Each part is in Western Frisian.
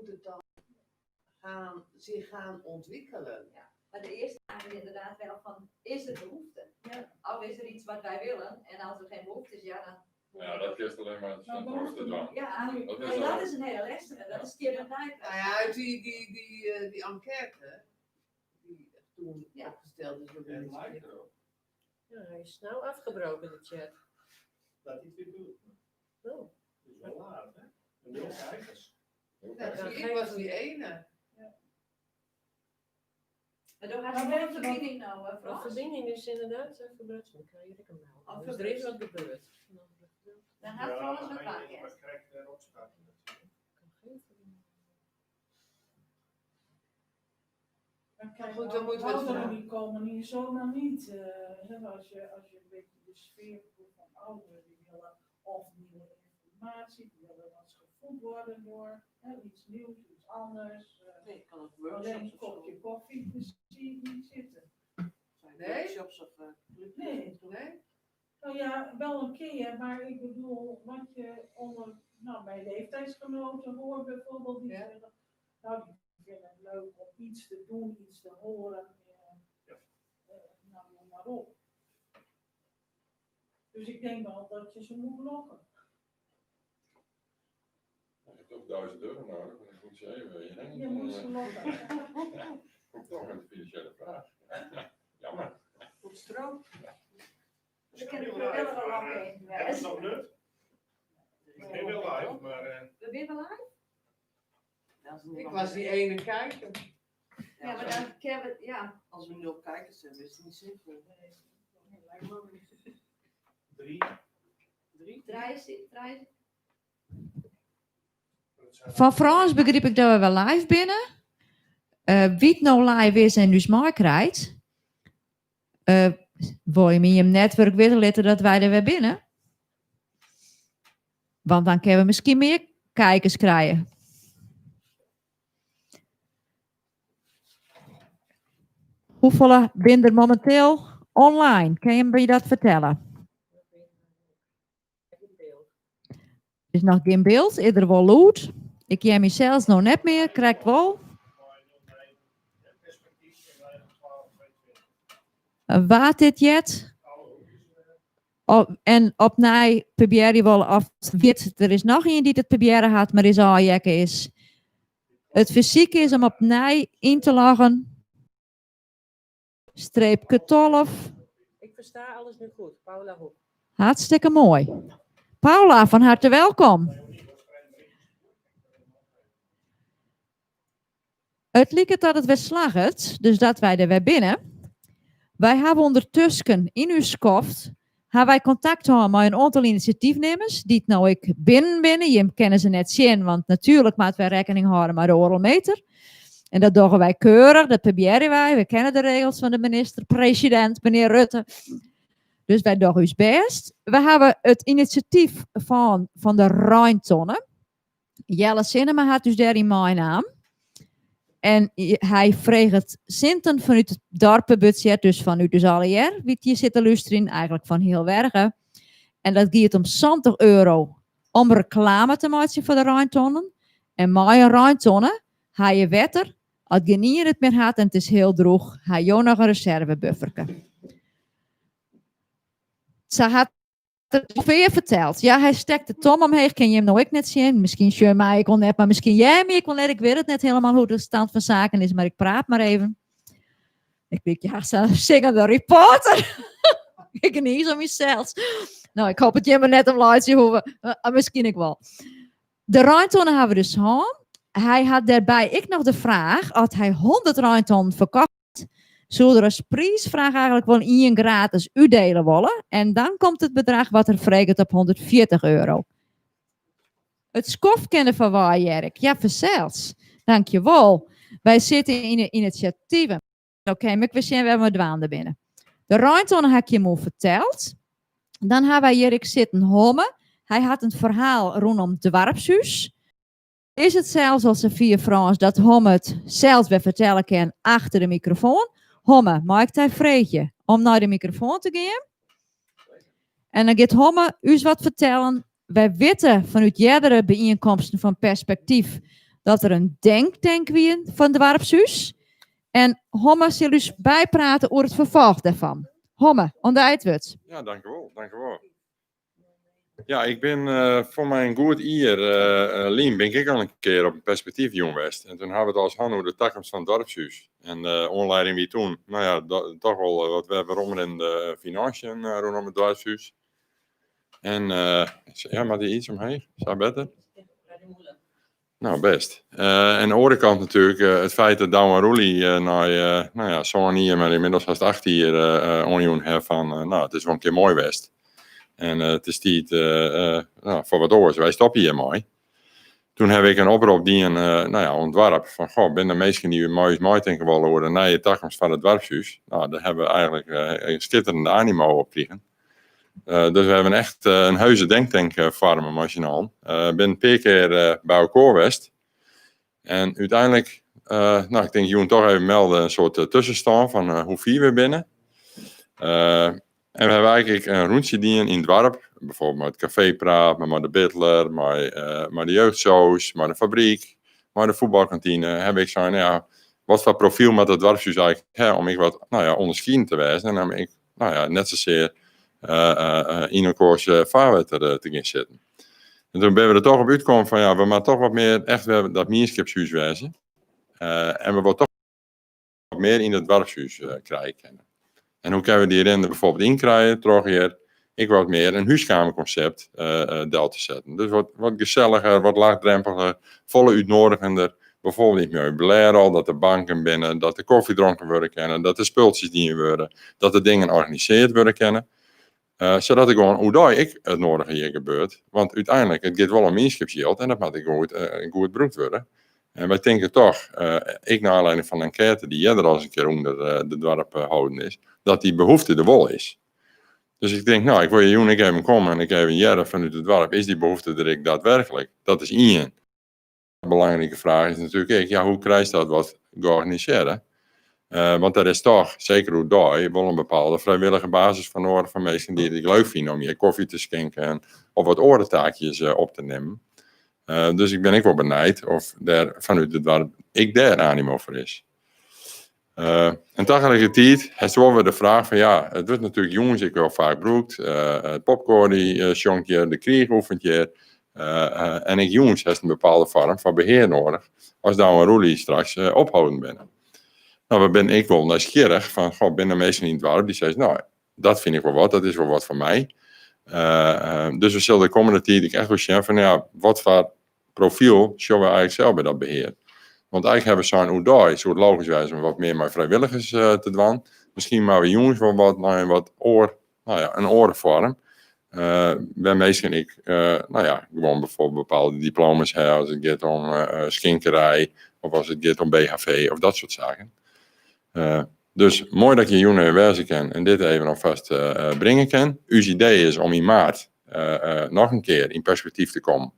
moet het dan gaan, zich gaan ontwikkelen? Maar de eerste vraag is inderdaad wel van, is er behoefte? Ja. Of is er iets wat wij willen? En als er geen behoefte is, ja dan... Ja, dat is alleen maar het Maar hoogste dwang. Ja, Dat is maar al- dat is een hele lastige. Dat is keer een Nou ja, uit die enquête die toen Ja. opgesteld is door de En minister. like erop. Ja, hij is nou afgebroken, de chat. Dat hij het weer doet. Oh. Het is wel laat, hè? Nul kijkers. Ja, zie, ik was die ene. Maar door Maar haar weet geen je wat- verbinding nou, De Frans? verbinding is inderdaad verbroken. Dan krijg ik hem nou. Oh, Dus er is wat gebeurd. Dan gaat Frans wat maar je- maken. Maar krijgt er opstarten natuurlijk. Ik kan geen verbinding. Maar kijk, Goed, dan moeten we het ouderen vragen. die komen hier zomaar niet. Hè, als je een beetje de sfeer voelt van ouderen, die willen of nieuwe informatie, die willen dat ze gevoed worden door hè, iets nieuws, iets anders. Nee, ik kan ook Alleen workshops een of zo. kopje koffie, dat zie ik niet zitten. Zijn Nee? Workshops of clubjes. Nee. Nee? Nou ja, wel een keer, maar ik bedoel, wat je onder nou, mijn leeftijdsgenoten hoort bijvoorbeeld, die Ja. zeggen, nou die vinden het leuk om iets te doen, iets te horen, nou noem maar op. Dus ik denk wel dat je ze moet lokken. Je hebt toch €1000 nodig, want ik moet ze even je Je moet ze lokken. Komt toch met de financiële vraag. Jammer. Op stroom. We kunnen vrijwilliger lokken eventueel. Het is nog nut. Ik ben wel live, maar We zijn wel live? Ik was die ene kijker. Ja, maar dan kunnen we, ja. Als we nul kijkers hebben, is het niet zinvol. Nee, lijkt me ook niet. 3. Drie? Drie, drie. Dat zijn Van Frans begreep ik dat we wel live binnen. Wie het nou live is en dus maar krijgt. Wil je me in je netwerk willen laten dat wij er weer binnen? Want dan kunnen we misschien meer kijkers krijgen. Hoeveel zijn er momenteel online? Kan je me dat vertellen? Er is nog geen beeld, is er wel lood. Ik heb mezelf nog net meer, krijg ik wel. Wat dit jet? Oh, en opnieuw probeer je wel of wit, er is nog iemand die het proberen had, maar is al jekke is. Het fysiek is om opnieuw in te loggen. Streepje 12. Ik versta alles nu goed. Paula Hoek. Hartstikke mooi. Paula, van harte welkom. Het liep dat het weer slaget, dus dat wij er weer binnen. Wij hebben ondertussen in uw skoft hebben wij contact gehad met een aantal initiatiefnemers die het nou ik binnen binnen. Je kennen ze net zien, want natuurlijk moeten wij rekening houden met de oralmeter. En dat doen wij keurig, dat proberen wij. We kennen de regels van de minister-president, meneer Rutte. Dus wij doen ons best. We hebben het initiatief van de Rijntonnen. Jelle Sinnema had dus daar in mijn naam. En hij vreeg het Sinten vanuit het dorpenbudget, dus vanuit dus alle jaar, wie het hier zit te luisteren, eigenlijk van heel Wergen. En dat gaat om €70 om reclame te maken voor de Rijntonnen. En met een Rijntonnen ga je wetter, als je niet het meer had en het is heel droog, ga je nog een reservebufferke. Ze had het ongeveer verteld. Ja, hij steekt de tom omheen. Ken je hem nou ook net zien? Misschien Sjur mij, ik kon net, maar misschien jij me, ik kon net. Ik weet het net helemaal hoe de stand van zaken is, maar ik praat maar even. Ik denk, ja, ze zingen de reporter. Ik geniet om jezelf. Nou, ik hoop dat je me net om laat hoeven. Misschien ik wel. De Rijntonnen hebben we dus gehad. Hij had daarbij ik nog de vraag, als hij 100 Rijntonnen verkocht, zullen er als prijsvraag eigenlijk wel 1 gratis uitdelen willen. En dan komt het bedrag wat er vreegt op €140. Het skof kennen van waar, Jerk. Ja, verzeld. Dankjewel. Wij zitten in de initiatieven. Oké, maar ik wist we hebben dwaande binnen. De Rijntonnen had ik je moe verteld. Dan hebben wij Jerk zitten hommen. Hij had een verhaal rondom dwarpshuis. Is het zelfs als Sophia Frans dat Homme het zelfs weer vertellen kan achter de microfoon? Homme, maak hij vreetje om naar de microfoon te gaan? En dan gaat Homme u eens wat vertellen. Wij weten vanuit eerdere bijeenkomsten van Perspectief dat dat der in denktank wie fan Doarpshús. En Homme sil ús byprate oer it ferfolch dêrfan. Homme, oan dy it wurd. Ja, dankjewol, dankjewol. Ja, ik bin foar my in goed jier lyn bin ik al in kear op in perspektyfjûn west. En toen hawwe we it alris hân oer de takomst fan it doarpshús. En de oanlieding wie toen, no ja, toch wol wat wer weromrinnende finânsjen rûnom it doarpshús. En ja, moat dy iets omheech? Sa better? No, bêst. En de oare kant natuerlik it feit dat Douwe en Roelie nei no ja, sân jier, mar ynmiddels hast acht jier oanjûn ha fan no, it is wol in kear moai west. En it is tiid no, foar wat oars. Wy stoppe hjirmei. Toen haw ik in oprop dien no ja, oan it doarp fan goh, binne der minsken dy't mei ús meitinke wolle oer in nije takomst foar it doarpshús? No, dêr hawwe we eigentlik in skitterende animo op krigen. Dus we hawwe echt in heuse denktank foarme mei syn allen. Binne in pear kear by elkoar west. En úteinlik, no, ik tink jûn toch even melde in soart tuskenstân fan hoe fier we binne. En we hawwe eigentlik in rûntsje dien yn it doarp, bijvoorbeeld mei it kafeepraat, mei de bidler, mei de jeugdsoos, mei de fabryk, mei de fuotbalkantine. Hawwe ik sein, no ja, wat foar profyl moat it doarpshús eigentlik ha om ek wat, no ja, ûnderskiedend te wêzen en om ek, no ja, net sasear yn elkoars faarwetter te gean sitten. En toen binne we der toch op útkommen fan ja, we moatte toch wat mear echt wer dat mienskipshús wêze. En we wolle toch wat mear yn it doarpshús krije kinne. En hoe kinne we dy rin der bijvoorbeeld yn krije? Troch hjir ek wat mear in húskamerkonsept del te setten. Dus wat geselliger, wat laagdrempeliger, folle útnoadigender. Bijvoorbeeld yn it meubilêr al, dat der banken binne, dat der kofje dronken wurde kinne, dat der spultsjes dien wurde, dat der dingen organisearre wurde kinne. Sadat der gewoan oerdei ek it noadige hjir gebeurt. Want úteinlik, it giet wol om mienskipsjild en dat moat ek goed brûkt wurde. En wy tinke toch, ek nei oanlieding fan de enkête dy't earder al ris in kear ûnder de doarp holden is, dat dy behoefte der wol is. Dus ik tink, no, ik wol hjir jûn ek even komme en ek even hearre fanút it doarp, is dy behoefte der ek daadwerklik? Dat is ien. Belangrike fraach is natuerlik ek, ja, hoe krijst dat wat georganisearre? Want der is toch, seker oerdei, wol in bepaalde frijwillige basis foar noadich fan minsken dy't it ek leuk fine om hjir kofje te skinken of wat oare taakjes op te nimmen. Dus ik bin ek wol benijd of der fanút it doarp ek dêr animo foar is. En tagelikertiid hast wol wer de fraach fan ja, it wurdt natuerlik jûns ek wol faak brûkt. It popkoar dy sjongt hjir, de kriich oefent hjir. En ek jûns hast in bepaalde foarm fan behear noadich as Douwe en Roelie straks opholden binne. No, we binne ek wol nijsgjirrich fan, goh, binne der minsken yn it doarp dy't sizze, no, dat fyn ik wol wat, dat is wol wat foar my. Dus we sille de kommende tiid ek echt wol sjen fan, ja, wat foar profyl sjogge we eigentlik sels by dat behear. Want eigentlik hawwe we sein, oerdei soe it logysk wêze om wat mear mei frijwilligers te dwaan. Miskien moatte we jûns wol wat nei in wat oar, no ja, in oare foarm. Wêr minsken ek, no ja, gewoan bijvoorbeeld bepaalde diploma's ha as it giet om skinkerij of as it giet om BHV of dat soart saken. Dus moai dat ik hjir jûn even wêze kin en dit even alfêst bringe kin. Us idee is om yn maart noch in kear yn perspektyf te kommen.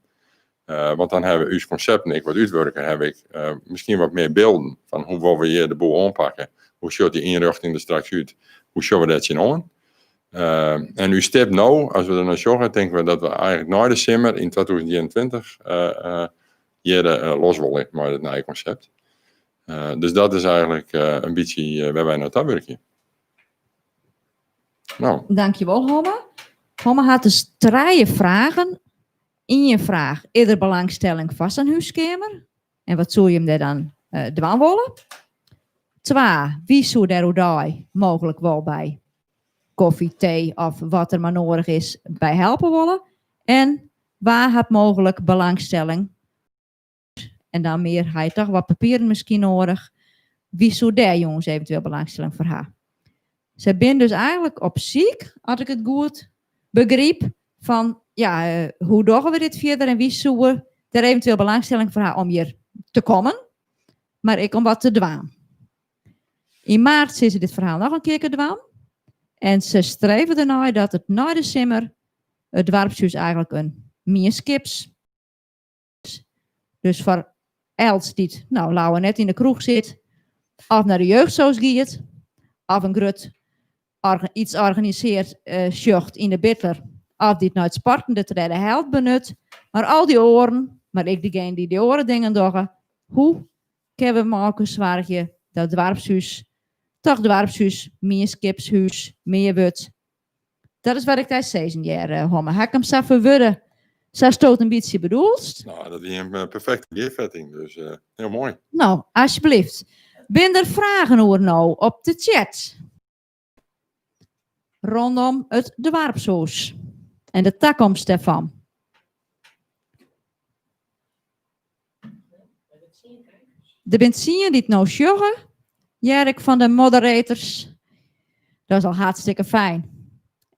Want dan hawwe we ús konsepten ek wat útwurke, hawwe ik miskien wat mear bylden fan hoe wolle we hjir de boel oanpakke, hoe sjocht dy ynrjochting der straks út, hoe sjogge we dêr tsjinoan. En ús tip no, as we der nei sjogge, tinke we dat we eigentlik nei de simmer yn 2021 hjir los wolle mei it nije konsept. Dus dat is eigentlik in bytsje wêr wy nei ta wurkje. No. Dankjewol, Homme. Homme hat dus trije fragen. Ien fraach, is der belangstelling foar sa'n húskeamer? En wat soe jim dêr dan dwaan wolle? Twa, wie soe dêr oerdei mooglik wol by kofje, tee of wat der mar noadich is by helpe wolle? En wa hat mooglik belangstelling en dan mear ha je toch wat papieren miskien noadich. Wie soe dêr jûns eventueel belangstelling foar ha? Sy binne dus eigentlik op syk, as ik it goed begryp, fan ja, hoe dogge we dit fierder en wie soe der eventueel belangstelling foar ha om hjir te kommen, mar ek om wat te dwaan. Yn maart sille se dit ferhaal noch in kear dwaan en se streve dernei dat it nei de simmer it doarpshús eigentlik in mienskips Dus foar elts dy't no leaver net yn de kroech sit, of nei de jeugdsoos giet, of in grut iets organisearre sjocht yn de Bidler, of dy't nei it sporten de tredde helt benut, mar al dy oaren, mar ek diegenen dy't dy oare dingen dogge, Hoe kinne we mei elkoar soargje dat doarpshús toch doarpshús, mienskipshús, mear wurdt? Dat is wat ik dij sizzen hear, Homme. Ha ik him sa ferwurde sa'tsto it in bytsje bedoelst? Nou, dat wie in perfekte gearfetting, dus hiel moai. No, alsjeblieft. Binne der fragen oer no op de chat? Rondom it doarpshûs en de takomst dêrfan. Der binne tsien dy't no sjogge, hear ik fan de moderators. Dat is al hartstikke fijn.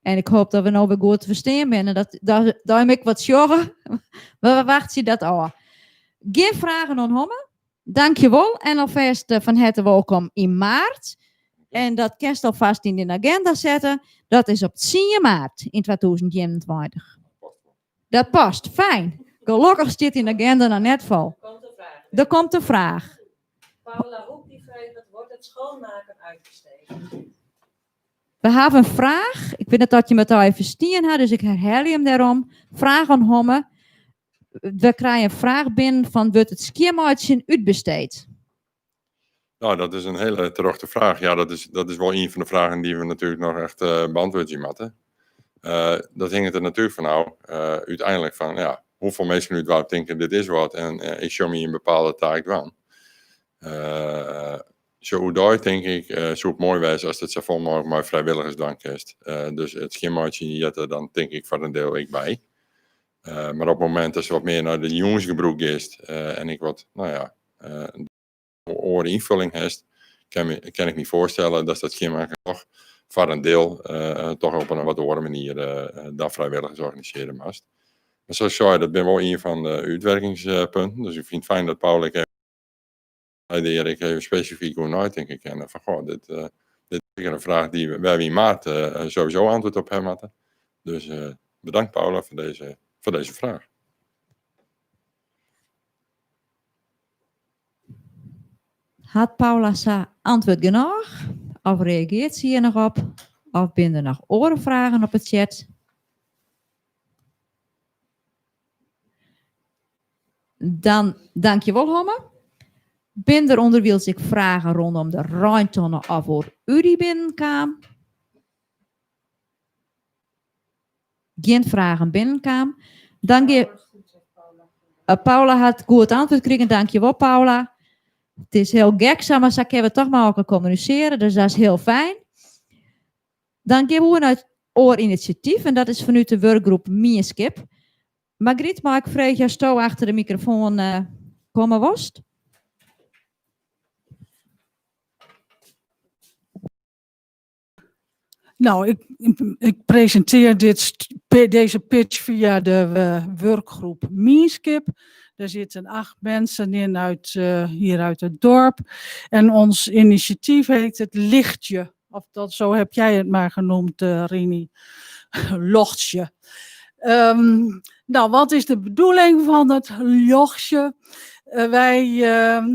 En ik hoop dat we no wer goed te ferstean binne, dat, dat, dat ik wat sjogge. Mar we wachtsje dat ôf. Gjin fragen oan Homme? Dankjewol en alfêst eh, fan herte wolkom yn maart. En dat kinst alfêst yn dyn agenda sette. Dat is op 10 maart yn 2021. Dat past, fijn. Gelokkich stiet dyn agenda noch net fol. Er komt een vraag. Der komt in fraach. Paula Hoek die vraagt, wordt het schoonmaken uitbesteed? We hawwe in fraach. Ik wit net oft jim it al even ferstien ha, dus ik herhelje him dêrom. Fraach oan Homme. We krije in fraach binnen fan wurdt it skjinmeitsjen útbesteed? Nou, dat is in hiele terjochte fraach. Ja, dat is wol ien fan de fragen dy't we natuerlik noch echt beäntwurdzje moatte. Dat hinget der natuerlik fan ôf, úteinlik fan ja, hoefolle minsken út it doarp tinke dit is wat en ik sjoch my in bepaalde taak dwaan. Sa oerdei tink ik, soe it moai wêze ast it safolle mooglik mei frijwilligers dwaan kinst. Dus it skjinmeitsjen heart der dan tink ik foar in diel ek by. Mar op it momint datst wat mear nei de jûnsgebrûk giest en ek wat, no ja, oare ynfolling hast, kin ik my foarstelle dat dat skjinmeitsjen toch foar in diel toch op in wat oare manier dan frijwilligers organisearje moatst. Mar sa't ik sei, dat binne wol ien fan de útwurkingspunten. Dus ik fyn it fijn dat Paul ek even, dêr ek even spesifyk oer neitinke kin. Fan goh, dit is in fraach dy't wêr't we yn maart sowieso antwurd op hawwe moatte. Dus bedankt Paula foar dizze fraach. Hat Paula sa antwurd genôch? Of reagearret se hjir noch op? Of binne der noch oare fragen op 'e chat? Dan dankjewol Homme. Binne der ûnderwilens ek fragen rondom de reintonne of oer Uri binnenkaam? Gjin fragen binnenkaam. Dan gean Paula hat goed antwurd krigen, dankjewol Paula. It is hiel gek sa, mar sa kinne we toch mei elkoar kommunisearje, dus dat is hiel fijn. Dan gean we oer nei it oar inisjatyf en dat is fanút de wurkgroep Mienskip. Margriet, mei ik freegje asto achter de mikrofoan komme wolst? Nou, ik presintearje dit, deze pitch via de werkgroep Mienskip. Daar zitten acht mensen in hier uit het dorp. En ons initiatief heet het Lichtje. Of dat, zo heb jij het maar genoemd, Rini. Lochtsje. Nou, wat is de bedoeling van het ljochtsje? Wij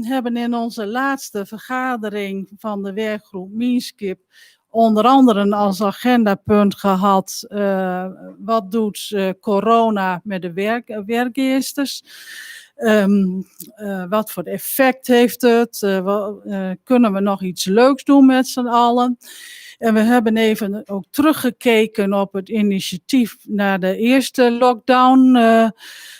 hebben in onze laatste vergadering van de werkgroep Mienskip onder andere als agendapunt gehad, wat doet corona met de werkgeesters? Wat voor effect heeft het? Kunnen we nog iets leuks doen met z'n allen? En we hebben even ook teruggekeken op het initiatief na de eerste lockdown,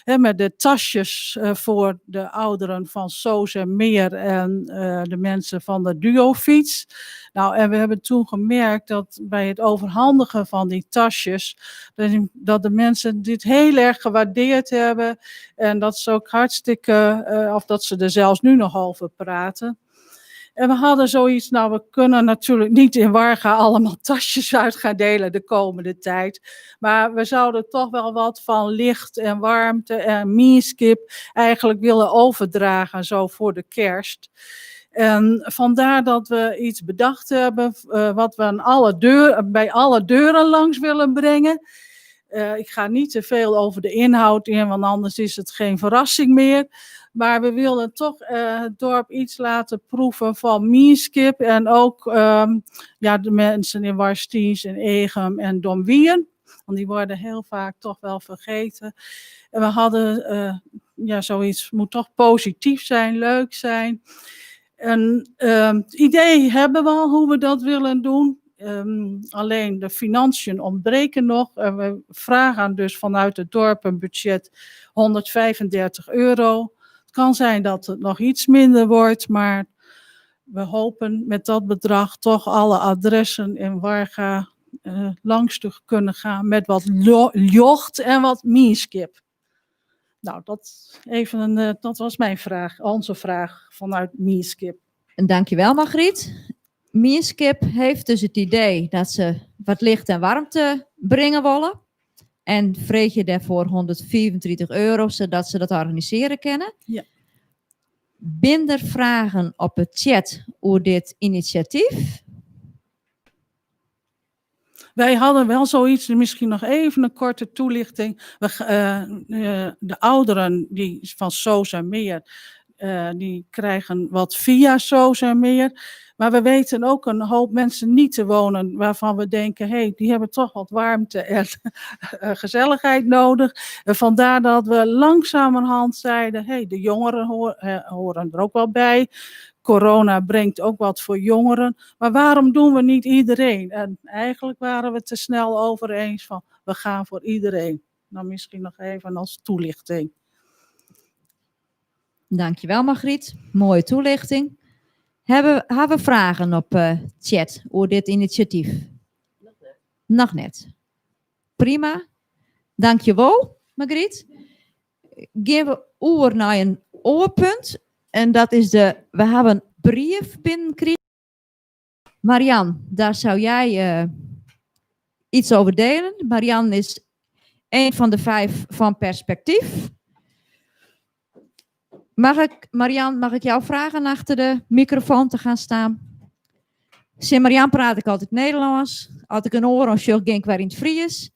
hè, met de tasjes voor de ouderen van Soos en Meer en de mensen van de duofiets. Nou, en we hebben toen gemerkt dat bij het overhandigen van die tasjes, dat de mensen dit heel erg gewaardeerd hebben en dat ze ook hartstikke, of dat ze er zelfs nu nog over praten. En we hadden zoiets, nou, we kunnen natuurlijk niet in Warga allemaal tasjes uit gaan delen de komende tijd. Maar we zouden toch wel wat van licht en warmte en mienskip eigenlijk willen overdragen zo voor de kerst. En vandaar dat we iets bedacht hebben, wat we bij alle deuren langs willen brengen. Ik ga niet te veel over de inhoud in, want anders is het geen verrassing meer. Maar we willen toch het dorp iets laten proeven van Mienskip en ook de mensen in Warstiens en Eagum en Domwien. Want die worden heel vaak toch wel vergeten. En we hadden ja, zoiets moet toch positief zijn, leuk zijn. En het idee hebben we al hoe we dat willen doen. Alleen de financiën ontbreken nog. En we vragen dus vanuit het dorp een budget €135. Het kan zijn dat het nog iets minder wordt, maar we hopen met dat bedrag toch alle adressen in Warga langs te kunnen gaan met wat ljocht en wat mienskip. Nou, dat, even een, dat was mijn vraag, onze vraag vanuit Mienskip. En dankjewel Margriet. Mienskip heeft dus het idee dat ze wat licht en warmte brengen willen. En vreeg je daarvoor €135, zodat ze dat organiseren kunnen. Ja. Binder vragen op het chat over dit initiatief? Wij hadden wel zoiets, misschien nog even een korte toelichting. De ouderen die van Soos en Meer, die krijgen wat via Soos en Meer. Maar we weten ook een hoop mensen niet te wonen waarvan we denken, hé, hey, die hebben toch wat warmte en gezelligheid nodig. En vandaar dat we langzamerhand zeiden, hé, hey, de jongeren horen er ook wel bij. Corona brengt ook wat voor jongeren. Maar waarom doen we niet iedereen? En eigenlijk waren we te snel over eens van, we gaan voor iedereen. Nou, misschien nog even als toelichting. Dankjewel Margriet, mooie toelichting. Hebben we vragen op chat over dit initiatief? Nog net. Nog net. Prima. Dankjewel Margriet. Gaan we over naar een oorpunt. En dat is de, we hebben een brief binnengekregen. Marian, daar zou jij iets over delen. Marian is een van de 5 van Perspectief. Mag ik, Marian, mag ik jou vragen achter de microfoon te gaan staan? Sint Marian praat ik altijd Nederlands. Als ik een oor of zo ging ik weer in het Fries.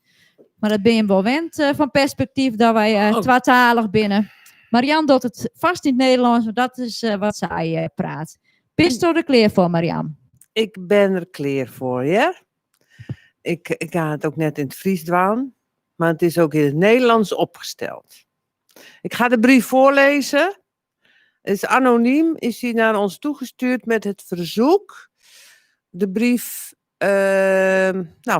Maar dat ben je wel wend van Perspectief, dat wij tweetalig binnen. Marian doet het vast in het Nederlands, maar dat is wat zij praat. Bist je er klaar voor, Marian? Ik ben er klaar voor, ja. Ik ga het ook net in het Fries doen, maar het is ook in het Nederlands opgesteld. Ik ga de brief voorlezen. Het is anoniem, is die naar ons toegestuurd met het verzoek de brief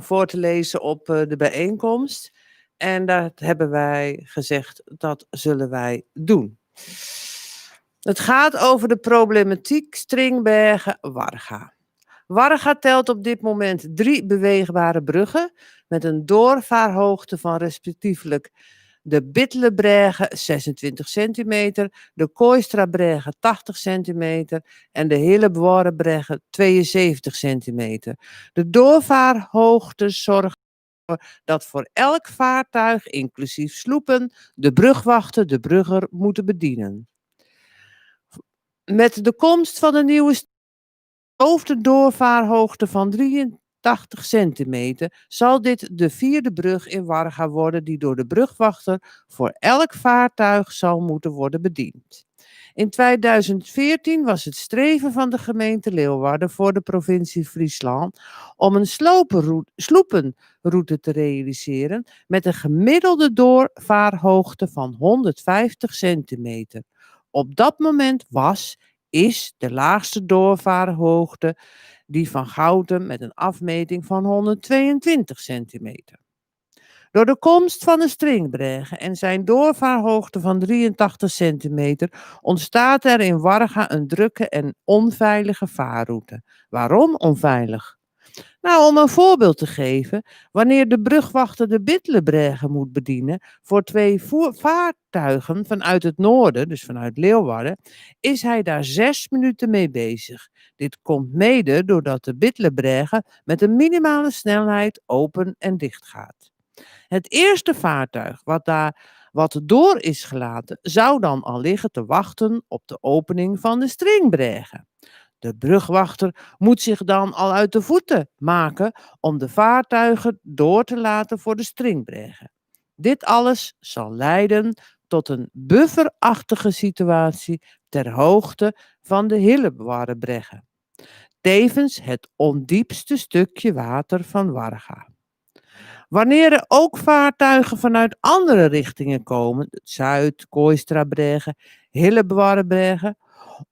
voor te lezen op de bijeenkomst. En dat hebben wij gezegd, dat zullen wij doen. Het gaat over de problematiek Stringbergen-Warga. Warga telt op dit moment 3 beweegbare bruggen met een doorvaarhoogte van respectievelijk de Bittlebregen 26 centimeter, de Kooistrabregen 80 centimeter en de Hilleborrebregen 72 centimeter. De doorvaarhoogte zorgt ervoor dat voor elk vaartuig, inclusief sloepen, de brugwachten de brugger moeten bedienen. Met de komst van de nieuwe hoofddoorvaarhoogte van 83 centimeter zal dit de 4e brug in Warga worden die door de brugwachter voor elk vaartuig zal moeten worden bediend. In 2014 was het streven van de gemeente Leeuwarden voor de provincie Friesland om een sloepenroute te realiseren met een gemiddelde doorvaarhoogte van 150 centimeter. Op dat moment is de laagste doorvaarhoogte die van Goutum met een afmeting van 122 centimeter. Door de komst van de Stringbregen en zijn doorvaarhoogte van 83 centimeter ontstaat er in Warga een drukke en onveilige vaarroute. Waarom onveilig? Om een voorbeeld te geven, wanneer de brugwachter de Bittlebregen moet bedienen voor 2 vaartuigen vanuit het noorden, dus vanuit Leeuwarden, is hij daar 6 minuten mee bezig. Dit komt mede doordat de Bittlebregen met een minimale snelheid open en dicht gaat. Het eerste vaartuig wat door is gelaten, zou dan al liggen te wachten op de opening van de Stringbregen. De brugwachter moet zich dan al uit de voeten maken om de vaartuigen door te laten voor de Stringbregen. Dit alles zal leiden tot een bufferachtige situatie ter hoogte van de Hillebarrebreggen. Tevens het ondiepste stukje water van Warga. Wanneer er ook vaartuigen vanuit andere richtingen komen, Zuid, Kooistrabrêge, Hillebuorrebrêge,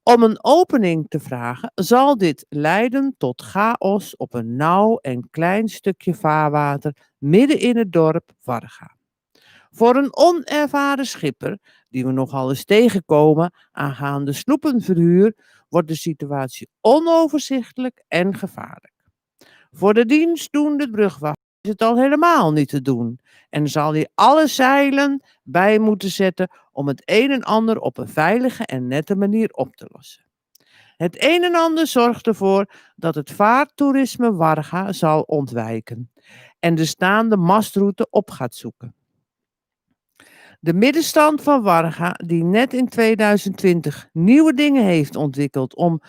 om een opening te vragen, zal dit leiden tot chaos op een nauw en klein stukje vaarwater midden in het dorp Warga. Voor een onervaren schipper, die we nogal eens tegenkomen aangaande sloepenverhuur, wordt de situatie onoverzichtelijk en gevaarlijk. Voor de dienstdoende brugwachter is het al helemaal niet te doen en zal hij alle zeilen bij moeten zetten om het een en ander op een veilige en nette manier op te lossen. Het een en ander zorgt ervoor dat het vaartoerisme Warga zal ontwijken en de staande mastroute op gaat zoeken. De middenstand van Warga, die net in 2020 nieuwe dingen heeft ontwikkeld om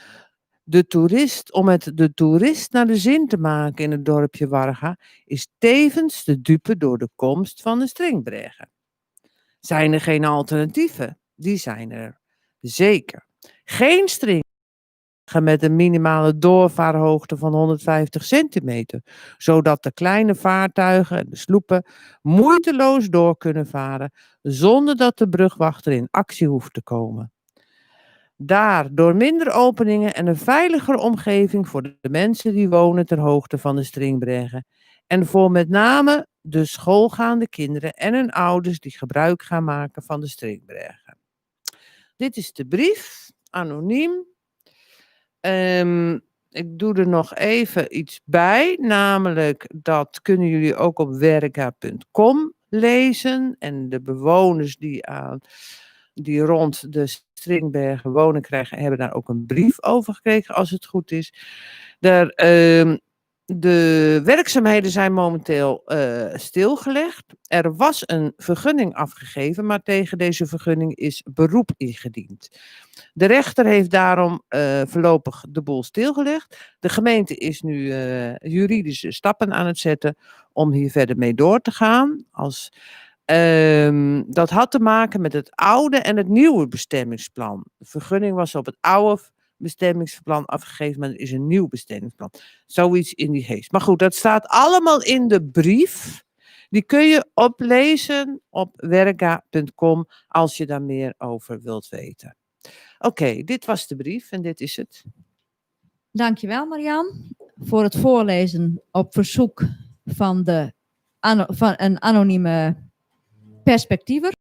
de toerist, om het de toerist naar de zin te maken in het dorpje Warga, is tevens de dupe door de komst van de stringbrêge. Zijn er geen alternatieven? Die zijn er zeker. Geen string met een minimale doorvaarhoogte van 150 centimeter, zodat de kleine vaartuigen en de sloepen moeiteloos door kunnen varen zonder dat de brugwachter in actie hoeft te komen. Daar, door minder openingen en een veiliger omgeving voor de mensen die wonen ter hoogte van de stringbrêge en voor met name de schoolgaande kinderen en hun ouders die gebruik gaan maken van de stringbrêge. Dit is de brief, anoniem. Ik doe er nog even iets bij, namelijk dat kunnen jullie ook op werga.com lezen. En de bewoners die rond de Stringbergen wonen krijgen, hebben daar ook een brief over gekregen, als het goed is. De werkzaamheden zijn momenteel stilgelegd. Er was een vergunning afgegeven, maar tegen deze vergunning is beroep ingediend. De rechter heeft daarom voorlopig de boel stilgelegd. De gemeente is nu juridische stappen aan het zetten om hier verder mee door te gaan. Dat had te maken met het oude en het nieuwe bestemmingsplan. De vergunning was op het oude bestemmingsplan afgegeven, maar er is een nieuw bestemmingsplan. Zoiets in die geest. Maar goed, dat staat allemaal in de brief. Die kun je oplezen op werga.com als je daar meer over wilt weten. Oké, dit was de brief en dit is het. Dankjewel Marian voor het voorlezen op verzoek van een anonieme perspectiever.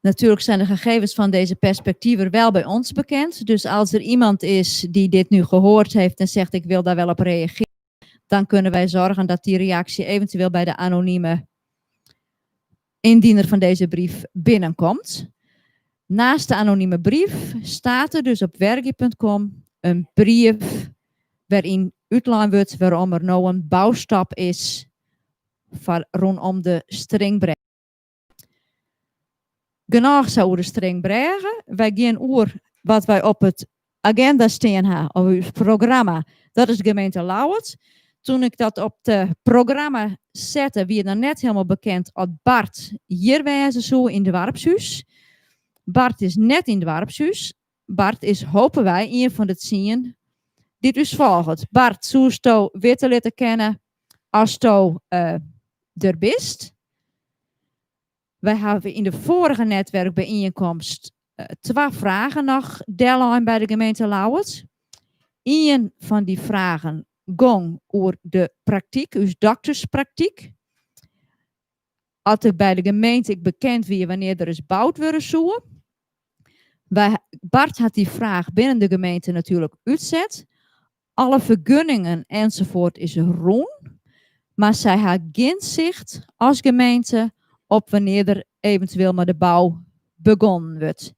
Natuurlijk zijn de gegevens van deze perspectiever wel bij ons bekend. Dus als er iemand is die dit nu gehoord heeft en zegt ik wil daar wel op reageren, dan kunnen wij zorgen dat die reactie eventueel bij de anonieme indiener van deze brief binnenkomt. Naast de anonieme brief staat er dus op wergea.com een brief waarin uitgelegd wordt waarom er nou een bouwstap is van rondom de stringbrêge. Genôch sa oer de stringbrêge. Wy gean oer wat wy op it agenda stean ha, of ús programma. Dat is de gemeente Ljouwert. Toen ik dat op het programma sette, wie it noch net hielendal bekend dat Bart hjir wêze soe yn Doarpshûs. Bart is net yn Doarpshûs. Bart is, hoopje wy, ien fan de 10 dy't ús folget. Bart, soesto witte litte kinne asto der bist? Wy hawwe yn de foarige netwerkbyienkomst twa fragen noch dellein by de gemeente Ljouwert. Ien fan dy fragen gong oer de praktyk, ús dokterspraktyk. As it by de gemeente ek bekend wie wannear der ris boud wurde soe. Bart hat dy fraach binnen de gemeente natuerlik útset. Alle fergunningen enzovoort is rûn, mar sy ha gjin sicht as gemeente op wannear der eventueel mei de bou begûn wurdt.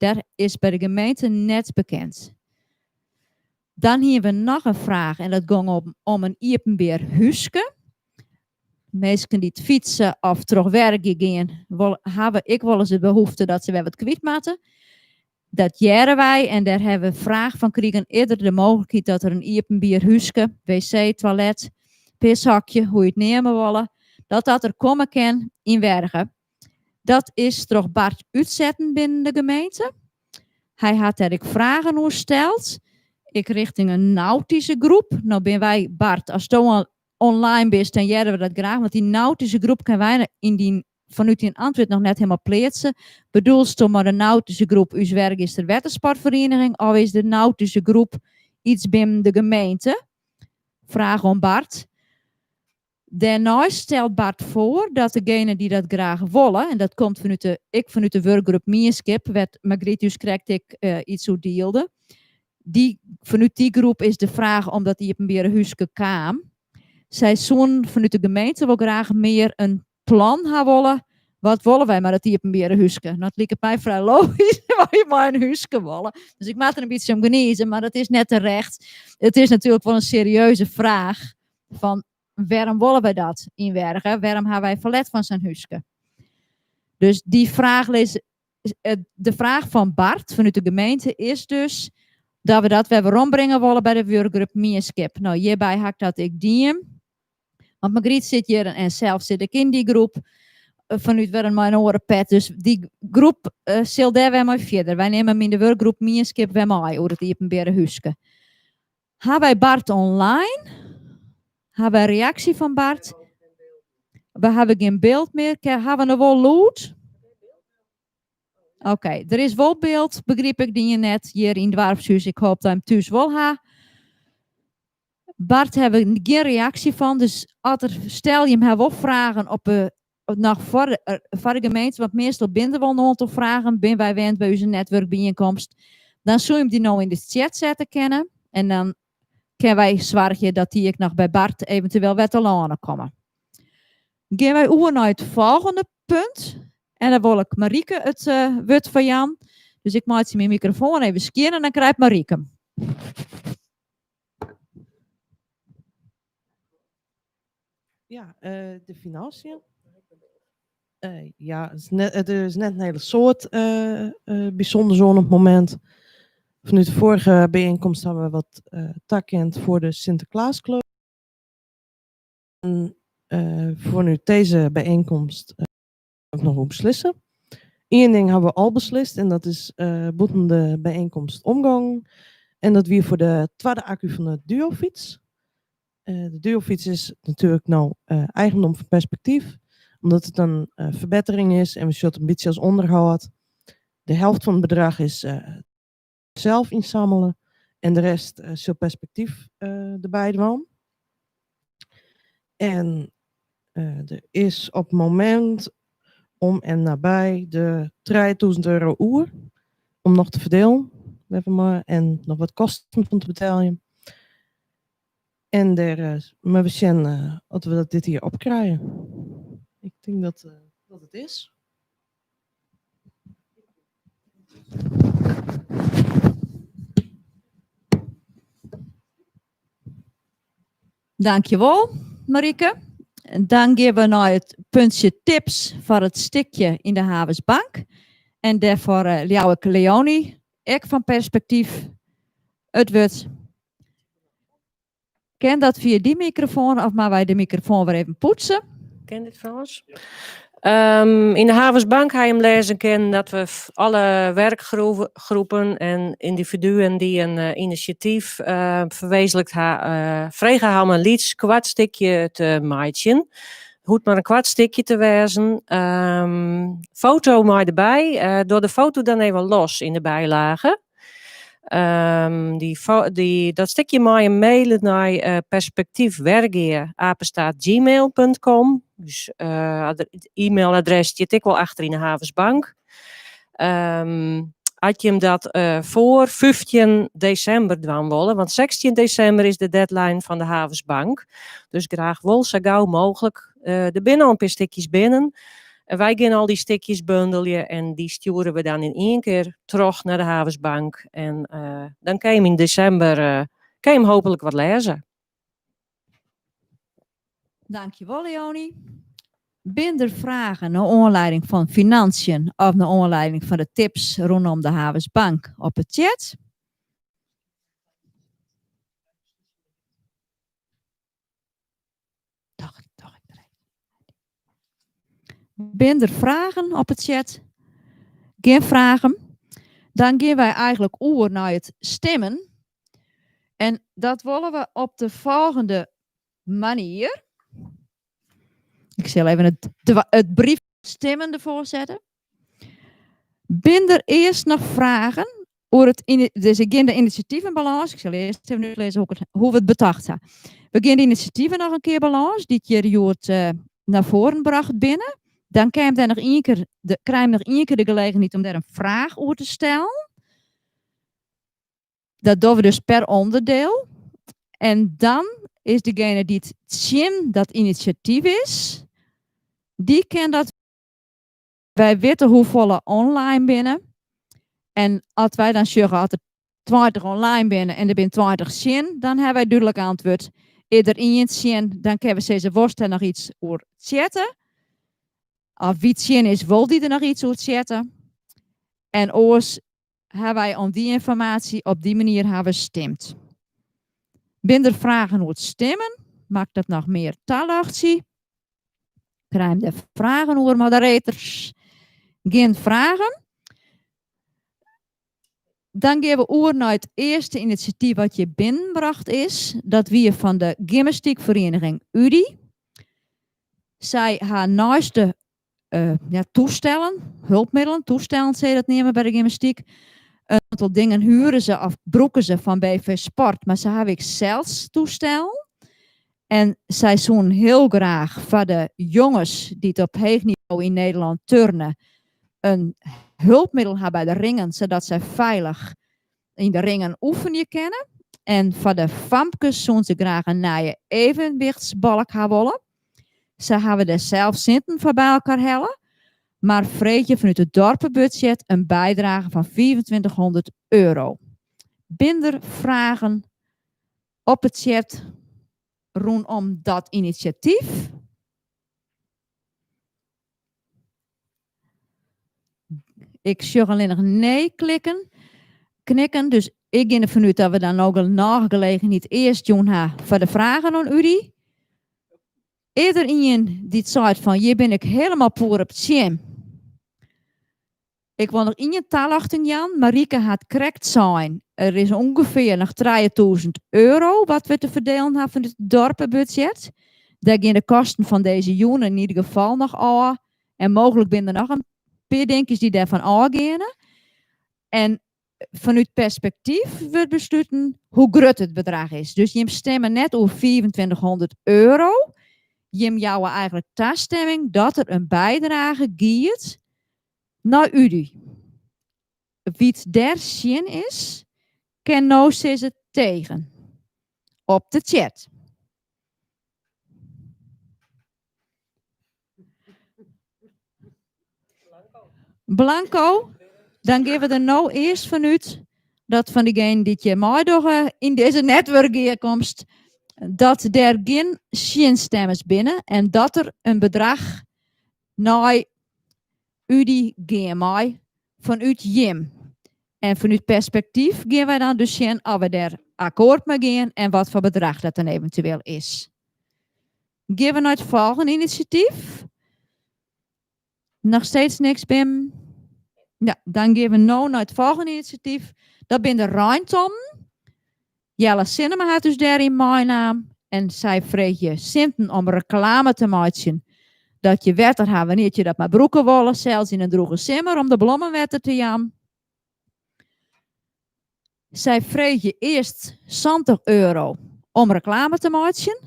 Dêr is by de gemeente net bekend. Dan hiene we noch in fraach en dat gong om in iepenbier húske. Minsken dy't fytse of troch Wergea gean, hawwe ek wolris de behoefte dat se wer wat kwyt moatte. Dat hearre wy en dêr hawwe we fraach fan krigen. Is der de mooglikheid dat der in iepenbier húske, wc, toilet, pishokje, hoe't je it neame wolle, dat dat der komme kin yn Wergea. Dat is troch Bart útsetten binnen de gemeente. Hy hat dêr ek fragen oer steld. Ek rjochting in nautyske groep. No binne wy, Bart, asto al online bist, dan hearre we dat graach, want dy nautyske groep kinne wy yn dyn, fanút dyn antwurd noch net helemaal pleatse. Bedoelsto mei de nautyske groep ús Wergeaster Wettersportferiening of is de nautyske groep iets binnen de gemeente? Fraach oan Bart. Dêrneist stelt Bart foar dat degene dy't dat graach wolle, en dat komt fanút de, ek fanút de wurkgroep Mienskip, wêr't Margriet ús krekt ek iets oer dielde, dy, fanút dy groep is de fraach om dat iepenbiere húske kaam. Sy soenen fanút de gemeente wol graach mear in plan ha wolle. Wat wolle wy mei dat iepenbiere húske? No, it liket my frij logysk wat je mei in húske wolle. Dus ik moat der in bytsje om gnize, mar dat is net terecht. It is natuerlik wol in serieuze fraach fan wêrom wolle wy dat yn Wergea? Wêrom ha wy ferlet fan sa'n húske? Dus dy fraach lis, de fraach fan Bart fanút de gemeente is dus dat we dat wer werombringe wolle by de wurkgroep Mienskip. No, hjirby ha ik dat ek dien. Want Margriet sit hjir en sels sit ik yn dy groep fanút wer in mei in oare pet. Dus dy groep sil dêr wer mei fierder. Wy nimme him yn de wurkgroep Mienskip wer mei oer it iepenbiere húske. Ha wy Bart online? Ha wy reaksje fan Bart? We hawwe gjin byld mear. Ha we noch wol lûd? Oké, der is wol byld, begryp ik dien net, hjir yn Doarpshús. Ik hoop dat jim thús wol ha. Bart ha we gjin reaksje fan, dus as der, stel jim ha wol fragen op de, noch foar, foar de gemeente, want meastal binne der wol in oantal fragen, binne wy wend by ús netwurkbyienkomst, dan soe jim dy no yn de chat sette kinne en dan kinne wy soargje dat dy ek noch by Bart eventueel wer telâne komme. Gean wy oer nei it folgjende punt en dan wol ik Marieke it wurd foar jaan. Dus ik meitsje myn mikrofoan even skjin en dan krijt Marieke him. Ja, de finânsjes. Ja, it is net, it is net in hiele soad bysûnders oan op it momint. Fanút de foarige byienkomst hawwe we wat takend foar de Sinterklaasclub. En fanút dizze byienkomst noch oer beslisse. Ien ding hawwe we al beslist en dat is bûten de byienkomst omgongen. En dat wie foar de twadde akku fan de duofyts. De duofyts is natuerlik no eigendom fan Perspektyf, omdat it in ferbettering is en we sjogge it in bytsje as ûnderhâld. De helft fan it bedrach is sels ynsammele en de rest sil Perspektyf derby dwaan. En der is op it momint om en nabij de 3000 euro oer om noch te ferdielen en noch wat kosten fan te beteljen. En dêr moatte we sjen oft we dat dit jier opkrije. Ik tink dat dat it is. Dankjewol, Marieke. Dan gean we nei it puntsje tips foar it stikje yn de Havensbank. En dêrfoar eh, jou ik Leonie ek fan Perspektyf it wurd. Kin dat fia dy mikrofoan of moatte wy de mikrofoan wer even poetse? Kin dit Frans? Um, yn de Havensbank ha jim lêze kinnen dat we alle werkgroepen en yndividuen dy't in uh, inisjatyf uh, ferwezenlikt ha, uh, frege ha om in lyts koart stikje te meitsjen. Hoecht mar in koart stikje te wêzen. Um, foto mei derby. Uh, doch de foto dan even los yn de bylage. Um, dy, dy, dat stikje mei je mailen nei uh, perspektiefwergea@gmail.com. Dus uh, e-mailadres stiet ek wol achter yn de Havensbank. Um, as jim dat uh, foar 15 desimber dwaan wolle, want 16 desimber is de deadline fan de Havensbank. Dus graach wol sa gau mooglik. Uh, der binne al in pear stikjes binnen. En wy gean al dy stikjes bundelje en dy stjoere we dan yn ien kear troch nei de Havensbank. En uh, dan kin jim yn desimber uh, kin jim hooplik wat lêze. Dankjewol, Leonie. Binne der fragen nei oanlieding fan finânsjes of nei oanlieding fan de tips rûnom de Havensbank op de chat? Doch, doch ik direkt. Binne der fragen op de chat? Gjin fragen? Dan gean wy eigentlik oer nei it stimmen. En dat wolle we op de folgjende. manier. Ik sil even it, it brief stimmen derfoar sette. Binne der earst noch fragen oer it dus ik gean de inisjativen belâns. Ik sil earst even útlizze hoe, ik it, hoe we it betocht ha. We gean de inisjativen noch in kear belâns dy't hjir hjoed uh, nei foaren brocht binne. Dan kin dêr noch ien kear de, krije we noch ien kear de gelegenheid om dêr in fraach oer te stellen. Dat dogge we dus per onderdeel. En dan is degene dy't tsjin dat inisjatyf is, dy kin dat. Wy witte hoefolle online binne. En as wy dan sjogge as der 20 online binne en der binne 20 tsjin, dan hawwe wy dúdlik antwurd. Is der ien tsjin, dan kinne we sizze, wolst dêr noch iets oer chatte? Of wie tsjin is, wol dy der noch iets oer chatte? En oars hawwe wy om dy ynformaasje op dy manier hawwe stimd. Binne der fragen oer it stimmen? Moat ik dat noch mear taljochtsje? Krije der fragen oer moderators? Gjin fragen? Dan gean we oer nei it earste inisjatyf wat hjir binnenbrocht is. Dat wie fan de gymnastykferiening UDI. Sy ha neist de uh, ja, toestellen, hulpmiddelen, toestellen se dat neame by de gymnastyk. In oantal dingen huere se of brûke se fan BV Sport, mar se hawwe ek sels toestellen. En sy soenen hiel graach foar de jonges dy't op heech nivo yn Nederlân turne in hulpmiddel ha by de ringen, sadat sy feilich yn de ringen oefenje kinne. En foar de famkes soenen se graach in nije evenwichtsbalk ha wolle. Sy hawwe dêr sels sinten foar by elkoar helle, mar freegje fanút it dorpebudzjet in bydrage fan 2500 euro. Binne der fragen op 'e chat rûnom dat inisjatyf? Ik sjoch allinnich nee klikken, knikken, dus ik gean derfan út dat we dan no genôch gelegenheid earst jûn ha foar de fragen oan UDI. Is der ien dy't seit fan hjir bin ik hielendal poer op tsjin? Ik wol noch ien taljochting jaan. Marike hat krekt sein, der is ûngefear noch 3000 euro wat we te ferdielen ha fan it dorpebudzjet. Dêr gean de kosten fan dizze jûn yn ieder gefal noch ôf. En mooglik binne der noch in pear dinkjes dy't dêrfan ôfgeane. En fanút perspektyf wurdt besluten hoe grut it bedrach is. Dus jim stimme net oer 2500 euro. Jim jouwe eigentlik tastimming dat der in bydrage giet nei UDI. Wie't dêr tsjin is, kin no sizze tegen op de chat. Blanco, dan gean we der no earst fanút dat fan diegenen dy't hjir meidogge yn dizze netwurkgearkomst, dat der gjin tsjinstimmers binne en dat der in bedrach nei UDI gean mei fanút jim. En fanút perspektyf gean wy dan dus sjen oft we dêr akkoart mei gean en wat foar bedrach dat dan eventueel is. Gean we nei it folgjende inisjatyf. Noch steeds niks, Bim? Ja, dan gean we no nei it folgjende inisjatyf. Dat binne de reintonnen. Jelle Sinnema hat ús dêryn meinaam en sy freegje sinten om reklame te meitsjen dat je wetter ha wannear't je dat mar brûke wolle, sels yn in drûge simmer om de blommen wetter te jaan. Sy freegje earst 70 euro om reklame te meitsjen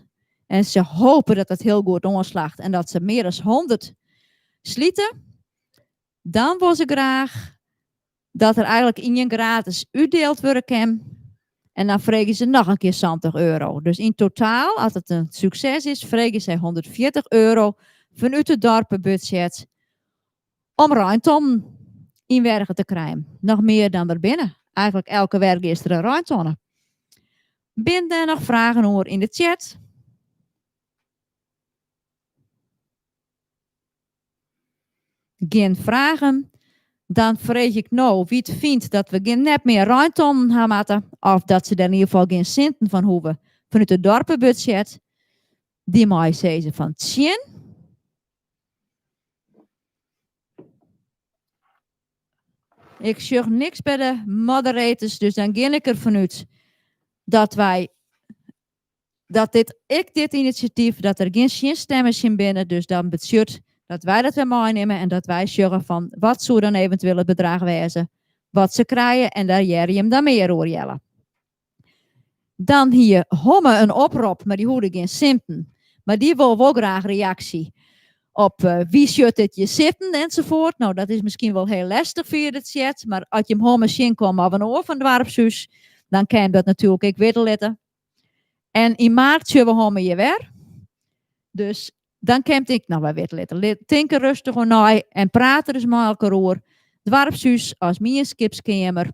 en se hope dat dat hiel goed oanslacht en dat se mear as 100 slite. Dan wol se graach dat der eigentlik ien gratis útdield wurde kin. En dan freegje se noch in kear 70 euro. Dus yn totaal, as it in sukses is, freegje sy 140 euro fanút it dorpebudzjet om reintonnen yn Wergea te krijen. Noch mear dan der binne. Eigentlik elke Wergeaster in reintonne. Binne der noch fragen oer yn de chat? Gjin fragen? Dan freegje ik no wie't fynt dat we gjin net mear reintonnen ha moatte of dat se dêr yn ieder gefal gjin sinten fan hoege fanút it dorpebudzjet. Dy mei sizze fan tsjin. Ik sjoch niks by de moderators, dus dan gean ik derfan út dat wy. Dat dit ek dit inisjatyf, dat der gjin tsjinstemmen tsjin binne, dus dan betsjut dat wy dat wer meinimme en dat wy sjogge fan wat soe dan eventueel it bedrach wêze wat se krije en dêr hearre jim dan mear oer Jelle. Dan hie Homme in oprop, mar dy hoegde gjin sinten. Mar dy wol wol graach reaksje op wie sjocht dit hjir sitten ensafuort. No, dat is miskien wol hiel lestich fia de chat, mar as jim Homme tsjinkomme of in oar fan Doarpshús, dan kin dat natuerlik ek witte litte. En yn maart sjogge we Homme hjir wer. Dus dan kin it ek noch wer witte litte. Lit, tink der rêstich oer nei en praat der ris mei elkoar oer. Doarpshús as mienskipskeamer.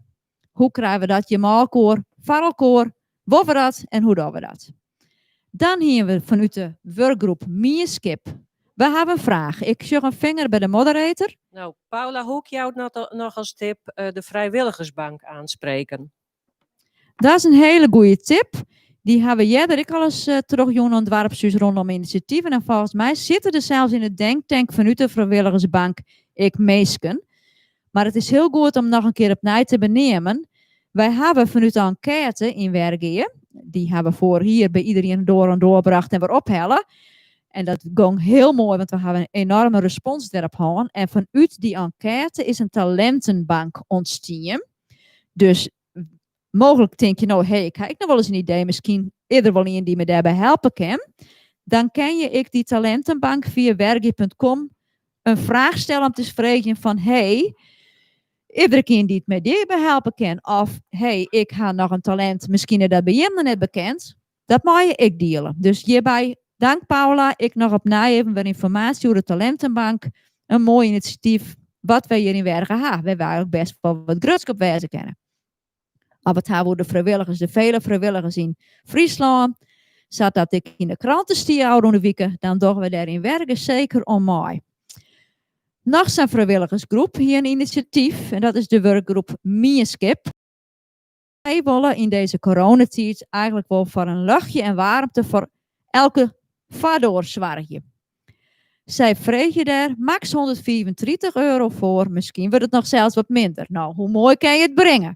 Hoe krije we dat hjir mei elkoar, foar elkoar? Wolle we dat en hoe dogge we dat? Dan hiene we fanút de wurkgroep Mienskip. We hawwe in fraach. Ik sjoch in finger by de moderator. No, Paula Hoek jout noch as tip eh, de vrijwilligersbank aanspreken. Dat is in hiele goede tip. Dy hawwe we earder ek al ris eh, trochjûn oan Doarpshús rondom inisjativen. En folgens my sitte der sels yn de denktank fanút de vrijwilligersbank ek minsken. Mar it is hiel goed om noch in kear opnij te beneamen. Wy hawwe fanút de enkête yn Wergea, dy hawwe we foarich jier by iderien doar oan doar brocht en wer ophelle. En dat gong hiel moai, want we hawwe in enoarme respons dêrop hân. En fanút dy enkête is in talintenbank ûntstien. Dus mooglik tink je no, hé, ik ha ek noch wolris in idee, miskien is der wol ien dy't my dêrby helpe kin. Dan kin je ek dy talintenbank fia wergea.com in fraach stelle om te freegjen fan, hé, is der ek ien dy't my dêrby helpe kin? Of, hé, ik ha noch in talint, miskien is dat by jim noch net bekend. Dat meie je ek diele. Dus hjirby, dank Paula, ek noch opnij even wer ynformaasje oer de Talentenbank. In moai inisjatyf wat wy hjir yn Wergea ha, wêr't wy eigentlik bêst wol wat grutsk op wêze kinne. As we it hawwe oer de frijwilligers, de fele frijwilligers yn Fryslân, sa't dat ek yn de krante stie ôfrûne wike, dan dogge we dêr yn Wergea seker oan mei. Noch sa'n frijwilligersgroep hie in inisjatyf en dat is de wurkgroep Mienskip. Wy wolle yn dizze coronatiid eigentlik wol foar in ljochtje en waarmte foar elke foardoar soargje. Sy freegje dêr maks 135 euro foar, miskien wurdt it noch sels wat minder. No, hoe moai kin je it bringe?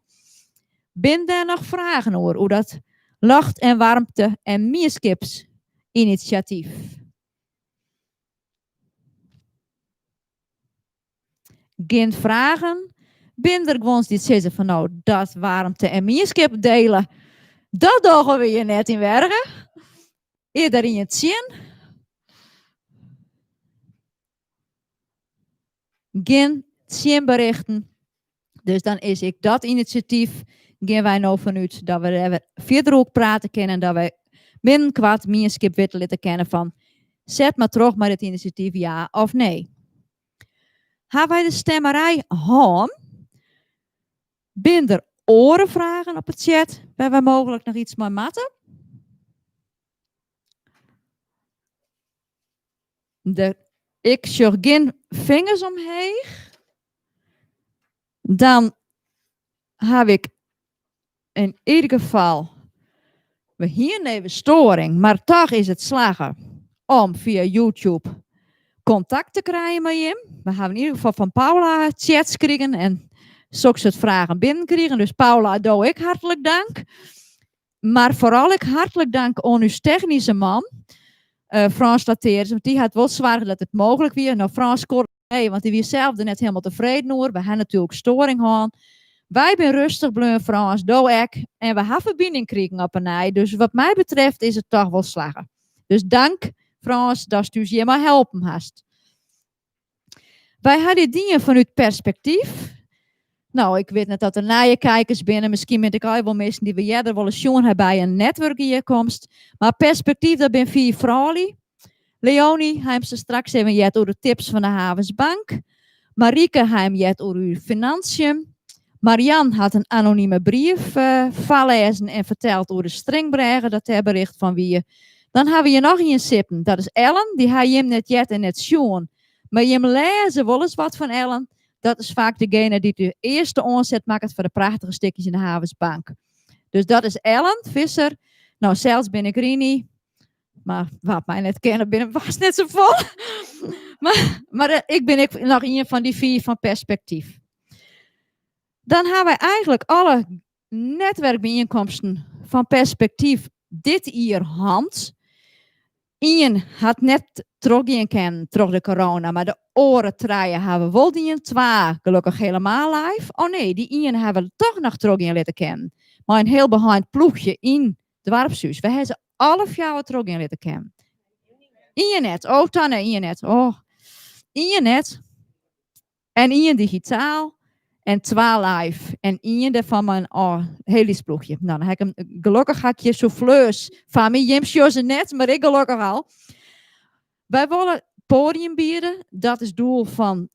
Binne dêr noch fragen oer, oer dat ljocht en waarmte en mienskipsinisjatyf? Gjin fragen? Binne der guons dy't sizze fan no, dat waarmte en mienskip dele, dat dogge we hjir net yn Wergea? Is der ien tsjin? Gjin tsjinberichten. Dus dan is ek dat inisjatyf, gean wy no fanút dat we dêr wer fierder oer prate kinne en dat wy binnenkoart mienskip witte litte kinne fan set mar troch mei dit inisjatyf ja of nee. Ha wy de stemmerij hân? Binne der oare fragen op 'e chat wêr't wy mooglik noch iets mei moatte? De, ik sjoch gjin fingers omheech. Dan haw ik yn ieder gefal, we hienen even stoaring, mar toch is it slagge om fia YouTube kontakt te krijen mei jim. We hawwe yn ieder gefal fan Paula chats krigen en soksoart fragen binnenkrigen. Dus Paula, do ek hartlik dank. Mar foaral ek hartlik dank oan ús technyske man, eh, Frans Lateris, want dy hat wol soarge dat it mooglik wie. No, Frans kon nee, want dy wie sels der net hielendal tefreden oer. We ha natuerlik stoaring hân. Wy binne rêstich bleaun, Frans, do ek. En we ha ferbining krigen op 'e nij. Dus wat my betreft is it toch wol slagge. Dus dank, Frans, datst ús hjirmei helpen hast. Wy ha dit dien fanút perspektyf. No, ik wit net dat der nije kijkers binne. Miskien bin ik al wol minsken dy't we earder wolris sjoen ha by in netwurkgearkomst. Mar perspektyf, dat binne fiif froulju. Leonie, ha jim sastraks even heard oer de tips fan de Havensbank. Marieke ha jim heard oer ús finânsjes. Marian hat in anonime brief uh, foarlêzen en ferteld oer de Stringbrêge, dat dêr bericht fan wie. Dan hawwe we hjir noch ien sitten, dat is Ellen. Dy ha jim net heard en net sjoen. Mar jim lêze wolris wat fan Ellen. Dat is faak degene dy't de earste oanset makket foar de prachtige stikjes yn de Havensbank. Dus dat is Ellen Visser. No, sels bin ik Rini. Mar wa't my net kenne, binne fêst net safolle. mar, mar eh, ik bin ek noch ien fan dy fiif fan perspektyf. Dan hawwe wy eigentlik alle netwurkbyienkomsten fan perspektyf. dit jier hân. Ien hat net trochgean kinnen troch de corona, mar de oare trije hawwe wol dien. Twa gelokkich helemaal live. Oh nee, dy ien hawwe we toch noch trochgean litte kinnen. Mei in hiel beheind ploechje yn doarpshûs. We hawwe se alle fjouwer trochgean litte kinnen. Ien net. Oh, Tanne, ien net. Oh. Ien net. En ien digitaal. En twa live. En ien dêrfan mei in oh, hiel lyts ploechje. No, dan ha ik him, gelokkich ha ik hjir souffleurs foar my. Jim sjogge se net, mar ik gelokkich al. Wy wolle poadium biede. Dat is doel fan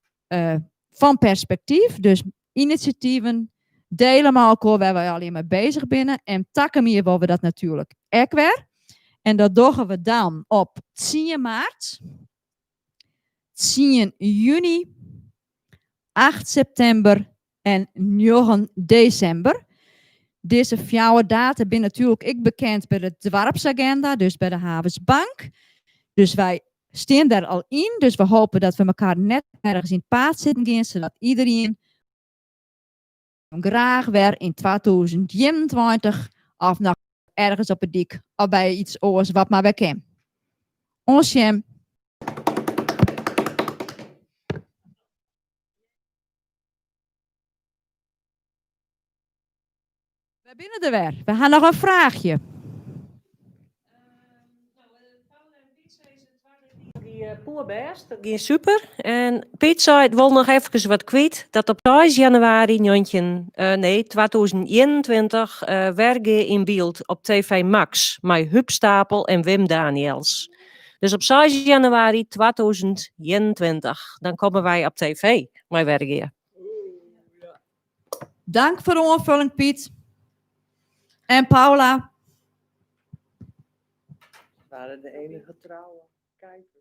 Perspektyf. Dus inisjativen dele mei elkoar wêr't wy allegear mei beuzich binne. En takom jier wolle we dat natuerlik ek wer. En dat dogge we dan op 10 maart, 10 juny, 8 septimber en 9 desimber. Dizze fjouwer data binne natuerlik ek bekend by de doarpsagenda, dus by de Havensbank. Dus wy stean dêr al yn, dus we hoopje dat we elkoar net ergens yn it paad sitten gean, sadat iderien graach wer yn 2021 of noch ergens op 'e dyk of by yts oars wat mar wer kin. Oant sjen. Wy binne der wer. We ha noch in fraachje. Poerbêst, dat gie super. En Piet sei, wol noch efkes wat kwyt, dat op 6 januari 19, nee, 2021 Wergea yn byld op TV Max mei Huub Stapel en Wim Daniëls. Dus op 6 januari 2021, dan komme wy op TV mei Wergea. Dank foar de oanfolling, Piet. En Paula. Waren de enige trouwe kijkers.